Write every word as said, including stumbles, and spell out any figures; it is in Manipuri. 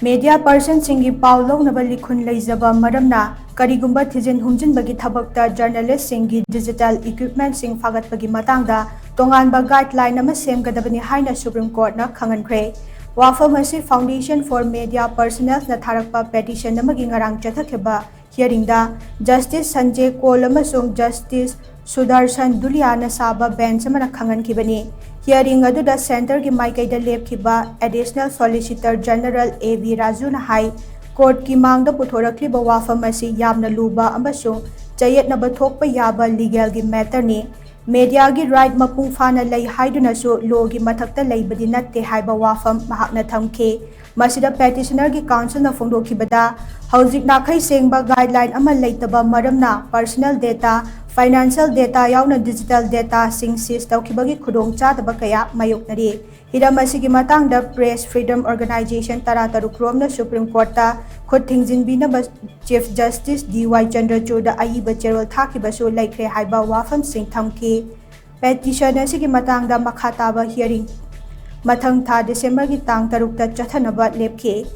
Media personꯁꯤꯡꯒꯤ ꯄꯥꯎ ꯂꯧꯅꯕ ꯂꯤꯈꯨꯟ ꯂꯩꯖꯕ ꯃꯔꯝꯅ, ꯀꯔꯤꯒꯨꯝꯕ ꯊꯤꯖꯤꯟ ꯍꯨꯝꯖꯤꯟꯕꯒꯤ ꯊꯕꯛꯇ journalistꯁꯤꯡꯒꯤ digital equipmentꯁꯤꯡ ꯐꯥꯒꯠꯄꯒꯤ ꯃꯇꯥꯡꯗ ꯇꯣꯉꯥꯟꯕ guideline ꯑꯃ ꯁꯦꯝꯒꯗꯕꯅꯤ ꯍꯥꯏꯅ Supreme Courtꯅ ꯈꯪꯍꯟꯈ꯭ꯔꯦ꯫ ꯋꯥꯐꯝ ꯑꯁꯤ Foundation for Media Personnelꯅ ꯊꯥꯔꯛꯄ petition ꯑꯃꯒꯤ ꯉꯔꯥꯡ ꯆꯠꯊꯈꯤꯕ hearingꯗ Justice Sanjay Kaul ꯑꯃꯁꯨꯡ Justice Sudarshan Dhuliana ꯁꯥꯕ bench ꯑꯃꯅ ꯈꯪꯍꯟꯈꯤꯕꯅꯤ꯫ Hearing ꯑꯗꯨꯗ centreꯒꯤ ꯃꯥꯏꯀꯩꯗ ꯂꯦꯞꯈꯤꯕ Additional Solicitor General A V Rajuꯅ ꯍꯥꯏ, courtꯀꯤ ꯃꯥꯡꯗ ꯄꯨꯊꯣꯔꯛꯂꯤꯕ ꯋꯥꯐꯝ ꯑꯁꯤ ꯌꯥꯝꯅ ꯂꯨꯕ ꯑꯃꯁꯨꯡ ꯆꯌꯦꯠꯅꯕ ꯊꯣꯛꯄ ꯌꯥꯕ legalꯒꯤ matterꯅꯤ꯫ Mediaꯒꯤ right ꯃꯄꯨꯡ ꯐꯥꯅ ꯂꯩ ꯍꯥꯏꯗꯨꯅꯁꯨ lawꯒꯤ ꯃꯊꯛꯇ ꯂꯩꯕꯗꯤ ꯅꯠꯇꯦ ꯍꯥꯏꯕ ꯋꯥꯐꯝ ꯃꯍꯥꯛꯅ ꯊꯝꯈꯤ꯫ ꯃꯁꯤꯗ petitionerꯒꯤ counselꯅ ꯐꯣꯡꯗꯣꯛꯈꯤꯕꯗ, ꯍꯧꯖꯤꯛ ꯅꯥꯈꯩ ꯁꯦꯡꯕ guideline ꯑꯃ ꯂꯩꯇꯕ ꯃꯔꯝꯅ personal data, financial data ꯌꯥꯎꯅ digital dataꯁꯤꯡ seize ꯇꯧꯈꯤꯕꯒꯤ ꯈꯨꯗꯣꯡꯆꯥꯗꯕ ꯀꯌꯥ ꯃꯥꯌꯣꯛꯅꯔꯤ꯫ ꯍꯤꯔꯝ ꯑꯁꯤꯒꯤ ꯃꯇꯥꯡꯗ press freedom organisation ꯇꯔꯥꯇꯔꯨꯛ ꯔꯣꯝꯅ Supreme Courtꯇ ꯈꯨꯠ ꯊꯤꯡꯖꯤꯟꯕꯤꯅꯕ Chief Justice D Y Chandrachudꯗ ꯑꯏꯕ ꯆꯦꯔꯣꯜ ꯊꯥꯈꯤꯕꯁꯨ ꯂꯩꯈ꯭ꯔꯦ ꯍꯥꯏꯕ ꯋꯥꯐꯝꯁꯤꯡ ꯊꯝꯈꯤ꯫ Petition ꯑꯁꯤꯒꯤ ꯃꯇꯥꯡꯗ ꯃꯈꯥ ꯇꯥꯕ hearing ꯃꯊꯪ ꯊꯥ Decemberꯒꯤ ꯇꯥꯡ ꯇꯔꯨꯛꯇ ꯆꯠꯊꯅꯕ ꯂꯦꯞꯈꯤ꯫